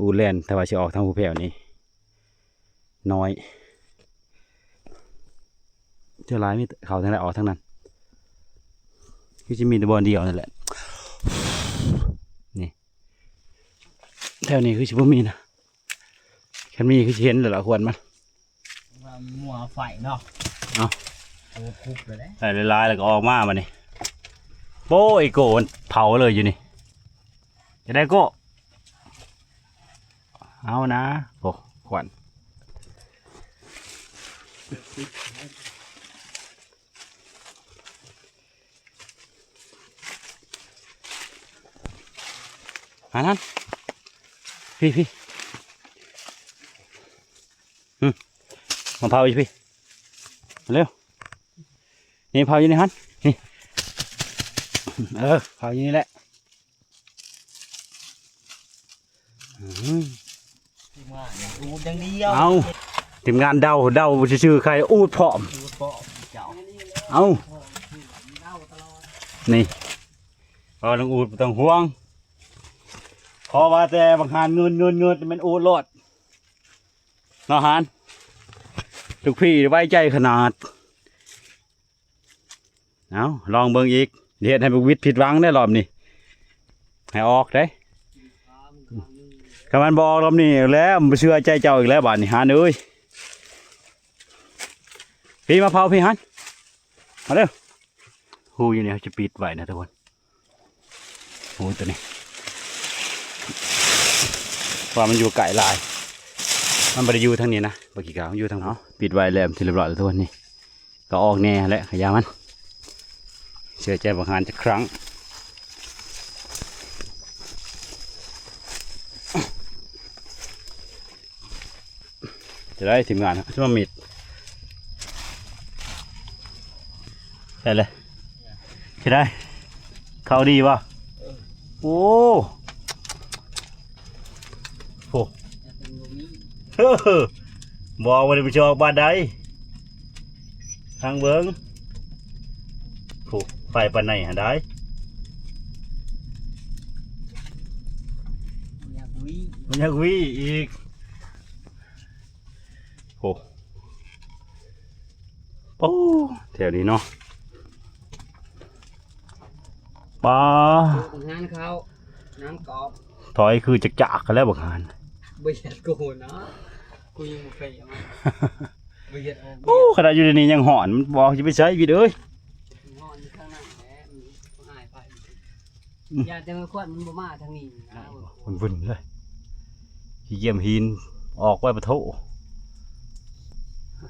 ອູດແລ່ນ. ແຕ່ວ່າຊິອອກທາງພູແພ້ວນີ້ໜ້ອຍ ສ່ວນຫຼາຍມີເຂົ້າທາງໃດອອກທາງນັ້ນ ຄືຊິມີແຕ່ບ່ອນດຽວນັ້ນແຫຼະ. ນີ້ ແຖວນີ້ຄືຊິບໍ່ມີນະ ຄັນມີຄືຊິເຫັນແລ້ວລະ ຄວນມັນ ວ່າມົວໄຟເນາະ. ເອົາ ໂອ້ ຄຸບເລີຍເດ້ ໃສ່ຫຼາຍໆ ແລ້ວກໍອອກມາບັດນີ້. ໂປ້ ໄອ້ໂກ້ມັນເຜົາເລີຍຢູ່ນີ້ ຈະໄດ້ໂກ້ ເອົານະ. ໂອ້ ຄວັນ ຫັ້ນໆ ພີ້ໆ ອືມ ມາເຜົາຢູ່ພີ້ ມາເລັວ. ນີ້ເຜົາຢູ່ນີ້ຫັ້ນ ນີ້ ເອີ ເຜົາຢູ່ນີ້ແຫຼະ. ອືມ ທີມງານອູດຢ່າງດຽວ ເອົາ ທີມງານເດົາ ເດົາຊື່ໆ ໃຄອູດພ້ອມ ອູດພ້ອມເຈົ້າ ເອົາ ນີ້ ເວົ້າເລື່ອງອູດບໍ່ຕ້ອງຫ່ວງ ຂໍວ່າແຕ່ບັກຫານເງິນໆ ແມ່ນອູດໂລດເນາະ. ຫານ ລູກພີ່ໄວ້ໃຈຂະໜາດ. ເອົາ ລອງເບິ່ງອີກ ເຮັດໃຫ້ບັກວິດຜິດຫວັງເດ້ລອບນີ້ ໃຫ້ອອກເດ້. ຄັນມັນບໍ່ອອກລອບນີ້ແລ້ວ ບໍ່ເຊື່ອໃຈເຈົ້າອີກແລ້ວບາດນີ້ ຫານເອີຍ. ພີ້ ມາເຜົາພີ້ ຫານ ມາເດີ. ຮູຢູ່ນີ້ເຮົາຈະປິດໄວ້ນະທຸກຄົນ. ໂອ້ ຕົວນີ້ ວ່າມັນຢູ່ໄກຫຼາຍ ມັນບໍ່ໄດ້ຢູ່ທາງນີ້ນະ ບັກຂີ້ກາ ມັນຢູ່ທາງພຸ້ນ. ເອົາ ປິດໄວ້ແລ້ວ ເປັນທີ່ຮຽບຮ້ອຍແລ້ວທຸກຄົນ. ນີ້ກໍອອກແນ່ແຫຼະ ຂະຢາມັນ ເຊື່ອໃຈບັກຫານຈັກຄັ້ງ. ຈະໄດ້ທີມງານ ສະມາມິດ ໄດ້ເລີຍ ຈະໄດ້ ເຂົ້າດີບໍ່? ເອີ ໂອ້ ໂອ້ ບໍ່ ບໍ່ໄດ້ໄປຈອກບາດໃດ ທາງເບິ່ງ ໂອ້ ໄຟປານໃດຫັ້ນໄດ ບໍ່ຢາກຫວີ ບໍ່ຢາກຫວີອີກ. ໂອ້ ໂອ້ ແຖວນີ້ເນາະ ປາ ບັກຫານເຂົ້າ ນ້ຳກອບ ຖອຍຄືຈັກໆ ກັນແລ້ວບັກຫານ ບໍ່ຢາກກູນະ ກູຍັງບໍ່ເຄີຍເອົາມາ ບໍ່ຢາກອອກ ໂອ້ ຂະໜາດຢູ່ໃນນີ້ຍັງຮ້ອນ ມັນບໍ່ອອກ ຊິໄປໃສວິດເອີຍ ຮ້ອນຢູ່ທາງນັ້ນແຫຼະ ມັນຫາຍໄປ. ອືມ ຢ້ານແຕ່ມັນຄວັນມັນບໍ່ມາທາງນີ້ນະ ວຸ້ນໆ ເລີຍ ຂີ້ກຽມຫີນອອກໄວ້ປະໂທ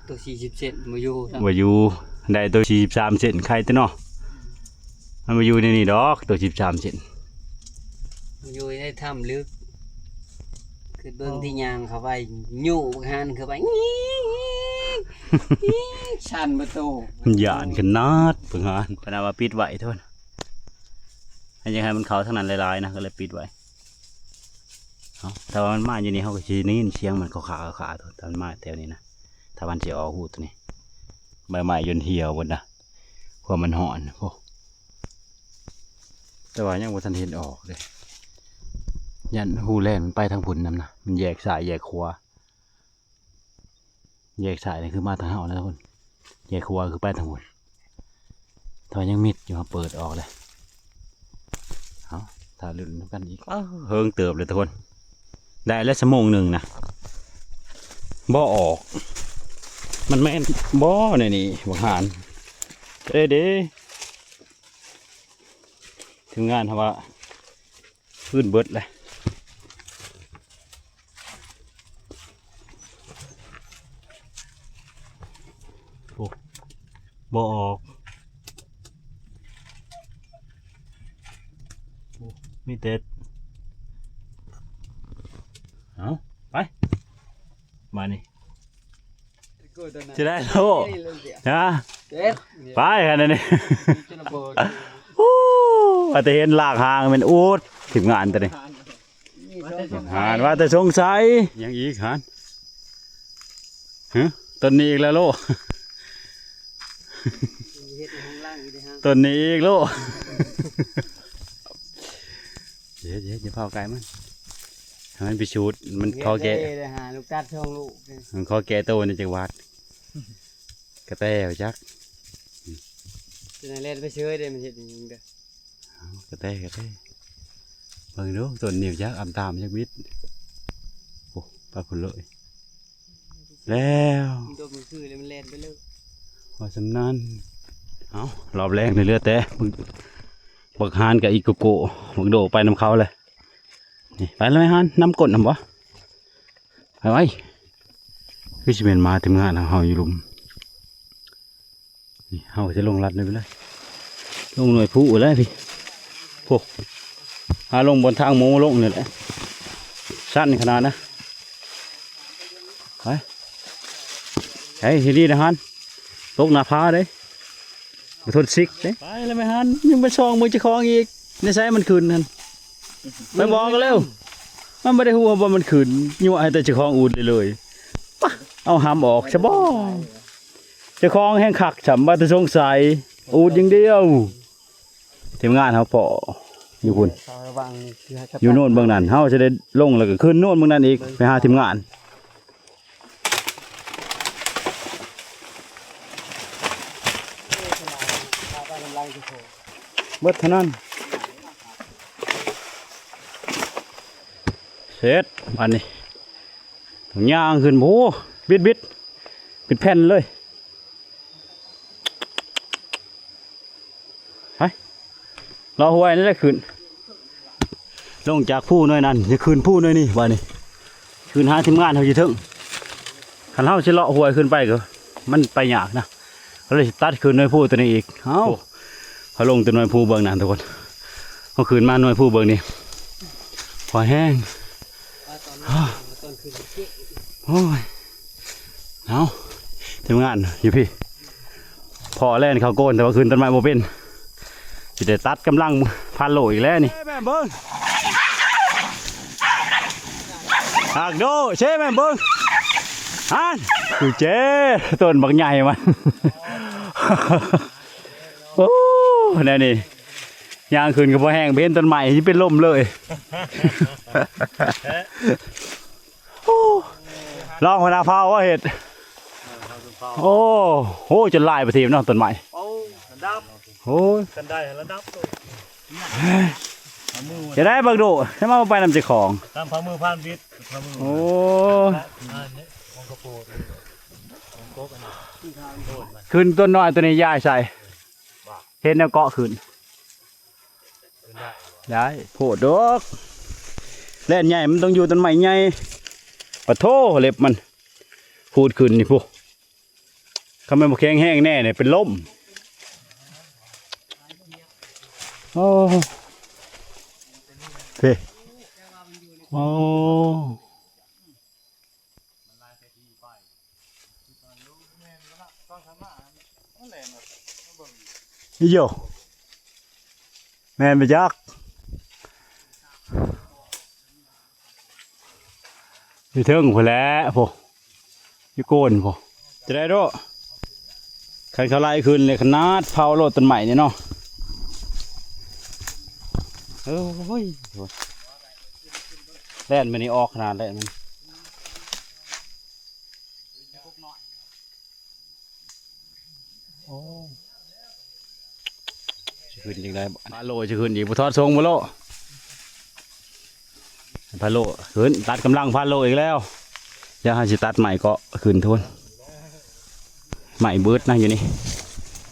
ຕົວສີ່ສິບເຊັນບໍ່ຢູ່ ບໍ່ຢູ່ ໄດ້ຕົວສີ່ສິບສາມເຊັນ ໄຄແຕ່ເນາະ ມັນບໍ່ຢູ່ໃນນີ້ດອກ ຕົວສີ່ສິບສາມເຊັນ ຢູ່ໃນຖ້ຳລຶກ ຄືເບິ່ງທີ່ຍ່າງເຂົ້າໄປ ໂຍກຫັນເຂົ້າໄປ ສັ່ນປະຕູ ມັນຢ້ານຂະໜາດ ເບິ່ງຫັ້ນ ຂະໜາດວ່າປິດໄວ້ເທົ່ານັ້ນ ໃຫ້ ຢາກໃຫ້ມັນເຂົ້າທາງນັ້ນຫຼາຍໆ ນະ ກໍເລີຍປິດໄວ້. ເອົາ ຖ້າວ່າມັນມາຢູ່ນີ້ ເຮົາກໍຊິໄດ້ຍິນສຽງມັນຄາໆ ຖ້າມັນມາແຖວນີ້ນະ ຖ້າມັນຊິອອກຮູໂຕນີ້ ໃບໄມ້ຍົນຫ່ຽວເບິດນະ ຄວາມມັນຮ້ອນ ໂອ້ ແຕ່ວ່າຍັງບໍ່ທັນເຫັນອອກເດ້ ຢ້ານຮູແລ່ນມັນໄປທາງພຸ້ນນຳນະ ມັນແຍກຊ້າຍແຍກຂວາ ແຍກຊ້າຍນີ້ຄືມາທາງເຮົານະທຸກຄົນ ແຍກຂວາຄືໄປທາງພຸ້ນ ແຕ່ວ່າຍັງມິດຢູ່ ເຮົາເປີດອອກເລີຍ. ເອົາ ຖ້າລຸ້ນນຳກັນອີກ ເອີ ເຫິງເຕີບເລີຍທຸກຄົນ ໄດ້ແລ້ວຊົ່ວໂມງໜຶ່ງນະ ບໍ່ອອກ ມັນແມ່ນບໍ່ແນວນີ້ ບັກຫານ ເດ້ ເດ້ ທີມງານເຮົາວ່າ ຄືນເບິດແຫຼະ ໂອ້ ບໍ່ອອກ ໂອ້ ມີແຕ່ ເອົາ ໄປ ບາດນີ້. ຊິໄດ້ໂລ ຮະ ໄປຫັ້ນນີ້ ໂອ້ ວ່າແຕ່ເຫັນລາກຫາງແມ່ນໂອດ ທີມງານຕົວນີ້ ຫານວ່າແຕ່ສົງໄສ ຫຍັງອີກຫັ້ນ ຮະ ຕົ້ນນີ້ອີກແລ້ວໂລ ຕົ້ນນີ້ອີກໂລ ເຮັດ ເຮັດ ຢ່າເຝົ້າໃກ້ມັນ ໃຫ້ມັນພິສູດ ມັນຂໍແກ້ ເຮັດເລີຍ ໄດ້ຫາລູກຕັດສອງລູກ ມັນຂໍແກ້ໂຕນີ້ຈັກບາດ ກະແຕວ່າຈັກ ຈະໄດ້ແລ່ນໄປເຊີຍເດ້ ມັນເຮັດຫຍັງເດີ ເອົາ ກະແຕ ກະແຕ ເບິ່ງດູ ຕົ້ນນີ້ຈັກອຳຕາມຈັກບິດ ໂອ້ ໄປພຸ້ນເລີຍ ແລ້ວ ມັນຕົວມັນຄືແລ້ວມັນແລ່ນໄປເລີຍ ວ່າສ່ຳນັ້ນ ເອົາ ລອບແລງນີ້ເຫຼືອແຕ່ບັກ ບັກຫານກັບອີໂກໂກ້ ບັກໂດໄປນຳເຂົາແຫຼະ ນີ້ ໄປແລ້ວແມ່ຫານ ນຳກົ້ນນຳບໍ່ ໄປໄວ ຄືຊິແມ່ນມາທີມງານເຮົາຢູ່ລຸ່ມ ນີ້ເຮົາຈະລົງລັດນີ້ໄປເລີຍ ລົງໜ່ວຍພູແຫຼະພີ້ ໂອ້ ຫາລົງບ່ອນທາງໝູລົງນີ້ແຫຼະ ຊັນຂະໜາດນະ ໄປ ໄປດີໆນະຫານ ຕົກໜ້າຜາເດ້ ບໍ່ທົນສິກເດ້ ໄປແລ້ວແມ່ຫານ ຍັງໄປສ່ອງເບິ່ງເຈົ້າຂອງອີກ ໃນໃສມັນຂຶ້ນຫັ້ນ ໄປບອກກັນແລ້ວ ມັນບໍ່ໄດ້ຮູ້ວ່າມັນຂຶ້ນ ຍົວະໃຫ້ແຕ່ເຈົ້າຂອງອຸດເລີຍ ປະ ເອົາຫຳອອກຊະບໍ ເຈົ້າຂອງແຮ່ງຄັກຊ້ຳ ວ່າແຕ່ສົງໄສ ອູດຢ່າງດຽວ ທີມງານເຮົາພໍ້ຢູ່ພຸ້ນ ຢູ່ໂນ່ນເບື້ອງນັ້ນ ເຮົາຈະໄດ້ລົງແລ້ວກໍຂຶ້ນໂນ່ນເບື້ອງນັ້ນອີກ ໄປຫາທີມງານ ເບິດເທົ່ານັ້ນ ເສັດ ບາດນີ້ ຕ້ອງຍ່າງຂຶ້ນ ໂອ້ ບິດໆ ເປັນແຜ່ນເລີຍ ໄປ ເລາະຫ້ວຍນີ້ແຫຼະຂຶ້ນ ລົງຈາກພູໜ່ວຍນັ້ນ ຈະຂຶ້ນພູໜ່ວຍນີ້ ບາດນີ້ ຂຶ້ນຫາທີມງານເຮົາຢູ່ເທິງ ຄັນເຮົາຊິເລາະຫ້ວຍຂຶ້ນໄປກໍ ມັນໄປຍາກນະ ກໍເລີຍຊິຕັດຂຶ້ນໜ່ວຍພູຕົວນີ້ອີກ ເອົ້າ ເຮົາລົງແຕ່ໜ່ວຍພູເບື້ອງນັ້ນທຸກຄົນ ເຮົາຂຶ້ນມາໜ່ວຍພູເບື້ອງນີ້ ພໍແຮງ ໂອ້ຍ ເອົາ ທີມງານຢູ່ພີ້ ພໍ້ແລ່ນເຂົ້າໂກນ ແຕ່ວ່າຂຶ້ນຕົ້ນໄມ້ບໍ່ເປັນ ຊິໄດ້ຕັດກຳລັງພານໂລອີກແລ້ວນີ້ ແມ່ເບິ່ງ ອາກໂດ ເຊ ແມ່ເບິ່ງ ຫັ້ນ ຄືເຈ ຕົ້ນບັກໃຫຍ່ມັນ ໂອ້ ແນວນີ້ ຍ່າງຂຶ້ນກໍບໍ່ແຮງ ບໍ່ເຫັນຕົ້ນໄມ້ ຊິເປັນລົມເລີຍ ໂອ້ ລອງຫົວໜ້າເຜົ່າວ່າເຮັດ ໂອ້ ໂອ້ ຈົນຫຼາຍປະທີບເນາະ ຕົ້ນໄມ້ ໂອ້ ລະດັບ ໂອ້ຍ ກັນໄດ້ລະດັບໂລດ ຈະໄດ້ບັກດຸ ໃຫ້ມາໄປນຳເຈົ້າຂອງ ຕາມຝ່າມືຜ່ານບິດ ຝ່າມື ໂອ້ ຂອງກະໂປ ຂອງກົກອັນນັ້ນ ຂຶ້ນຕົ້ນນ້ອຍຕົວນີ້ ຍ້າຍໃສ່ ເຮັດແນວເກາະຂຶ້ນ ໄດ້ ໂພດດອກ ແລ່ນໃຫຍ່ມັນຕ້ອງຢູ່ຕົ້ນໄມ້ໃຫຍ່ ປະໂທ ເລັບມັນ ຂູດຂຶ້ນນີ້ພຸ້ນ ຄັນແມ່ນບໍ່ແຂງແຮງແນ່ນີ້ເປັນລົມ ໂອ້ ເພ ໂອ້ ອີໂຢ ແມ່ນບໍ່ຈັກ ຢູ່ເທິງພຸ້ນແຫຼະ ໂພ ຢູ່ໂກນພຸ້ນ ຈະໄດ້ໂດ ຄັນເຂົາໄລ່ຂຶ້ນເລີຍ ຂະໜາດເຜົາໂລດຕົ້ນໄມ້ນີ້ເນາະ ໂອ້ຍ ແລ່ນມານີ້ອອກຂະໜາດແລ່ນມັນ ໂອ້ ຊິຂຶ້ນຈັ່ງໃດ ພາໂລຊິຂຶ້ນອີກ ບໍ່ຖອດຊົງບໍ່ໂລ ພາໂລຂຶ້ນ ຕັດກຳລັງພາໂລອີກແລ້ວ ດຽວເຮົາຊິຕັດໄມ້ເກາະຂຶ້ນທຸນ ໄມ້ເບິດນະຢູ່ນີ້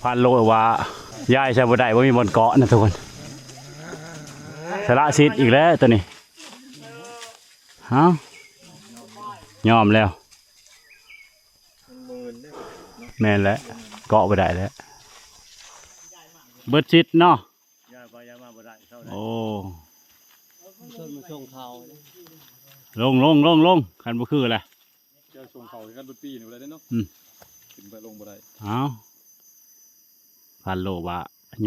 ພາໂລວ່າຍ້າຍໃສ່ບໍ່ໄດ້ ບໍ່ມີບ່ອນເກາະນະທຸກຄົນ ສະລະສິດອີກແລ້ວໂຕນີ້ ເອົ້າ ຍອມແລ້ວ ແມ່ນແຫຼະ ເກາະບໍ່ໄດ້ແລ້ວ ເບິດສິດເນາະ ຍ້າຍໄປຍ້າຍມາບໍ່ໄດ້ ເຊົາໄດ້ ໂອ້ ຊົນມາສົ່ງເຂົ້າ ລົງໆໆໆ ຄັນບໍ່ຄືລະ ຈະສົ່ງເຂົ້າກັນເບິດປີນີ້ບໍ່ໄດ້ເນາະ ອືມ ຂຶ້ນไปลงบ่ได้ ອ້າວ ພັນໂລວ່າ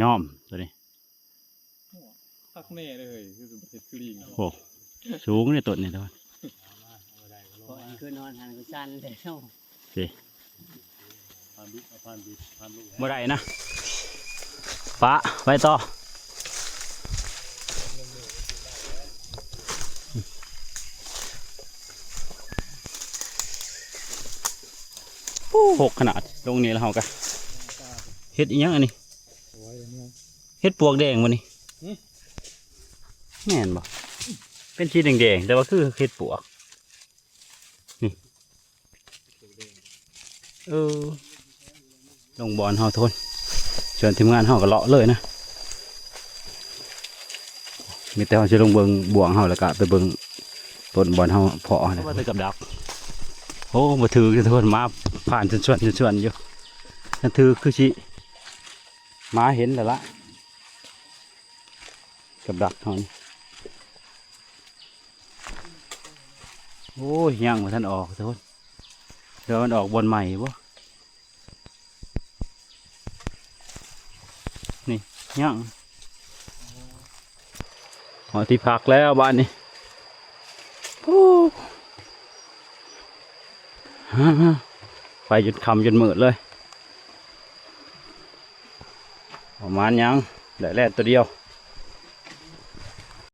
ຍອມໂຕນີ້ คักแน่เลย เฮ้ย คือสิบ่เฮ็ดคือลิง ໂອ້ ສູງເດ້ຕົ້ນນີ້ ໂຕນີ້ ບໍ່ได้ บ่ได้ บ่ได้ บ่ได้ บ่ได้ ບໍ່ໄດ້ນະ ປະໄປຕໍ່. ໂອ້ ຫົກຂະໜາດ ລົງນີ້ແລ້ວເຮົາກະ ເຫັດອີ່ຫຍັງອັນນີ້ ເຫັດປວກແດງບໍ່ນີ້ ຫຶ ແມ່ນບໍ່ ເປັນສີແດງໆ ແຕ່ວ່າຄືເຫັດປວກ ນີ້ ເອີ ລົງບ່ອນເຮົາໂທນ ສ່ວນທີມງານເຮົາກໍເລາະເລີຍນະ ມີແຕ່ເຮົາຊິລົງເບິ່ງບ່ວງເຮົາ ແລ້ວກະໄປເບິ່ງຕົ້ນບ່ອນເຮົາເພາະຫັ້ນແຫຼະ ວ່າແຕ່ກັບດັກ ໂອ້ ບໍ່ຖືກທຸກຄົນ ມາຜ່ານຊວນໆຢູ່ ຄັນຖືກຄືຊິມາເຫັນແລ້ວລະ ກັບດັກເຮົານີ້ ໂອ້ຍ ຍັງບໍ່ທັນອອກທຸກຄົນ ເດີວ່າມັນອອກບ່ອນໃໝ່ບໍ່ ນີ້ຍັງ ຮອດທີ່ພັກແລ້ວບາດນີ້ ໂອ້ ໄປຈົນຄ່ຳຈົນມືດເລີຍ ປະມານຫຍັງ ໄດ້ແລ່ນໂຕດຽວ.